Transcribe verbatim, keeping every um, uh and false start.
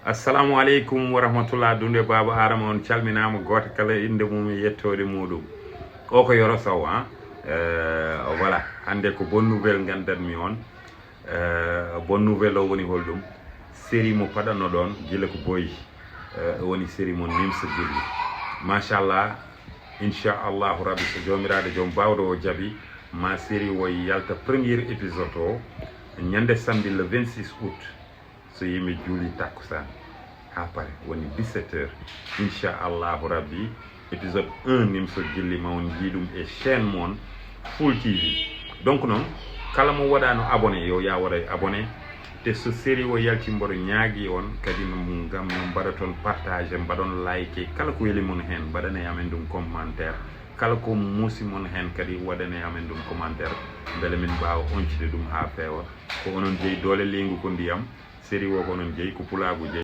Assalamu aleykum wa rahmatullah. Dunde Baba Adama, on calminaama, gooto kala innde mum e yettoode muɗum. O ko Yoro Sow, hein? Euh, voilà, hannde ko bonne nouvelle nganndanmi on. Euh, bonne nouvelle o woni holɗum? Série mo paɗanno ɗon gila ko boyi, euh, woni série mo Nimsa Gilli. Machallah, inchallahu rabbi, so Joomiraaɗo Joom Baawɗo o jaɓi, ma série o yalta premier épisode o ñande samedi le vingt-six août, so yimɓe juuli takkusaan haa pare, woni dix-sept heures, inchallahu rabbi. Épisode un, Nimsa Gilli, ma on njii ɗum e chaîne mon Full T V. Donc noon, kala mo waɗaano abonné, yo yaa waɗa abonné. Te so série o yalti, mboɗo ñaagi on kadi no, ngam no mbaɗa toon partage, mbaɗon like, kala ko weli mon heen, mbaɗanee amen ɗum commentaire. Kala ko muusi mon heen kadi, waɗanee amen ɗum commentaire, mbele min mbaawa oñcude ɗum haa feewa. Ko onon jeyi, doole leydi ko ndiyam, série o ko onon jeyi, ko pulaagu jeyi.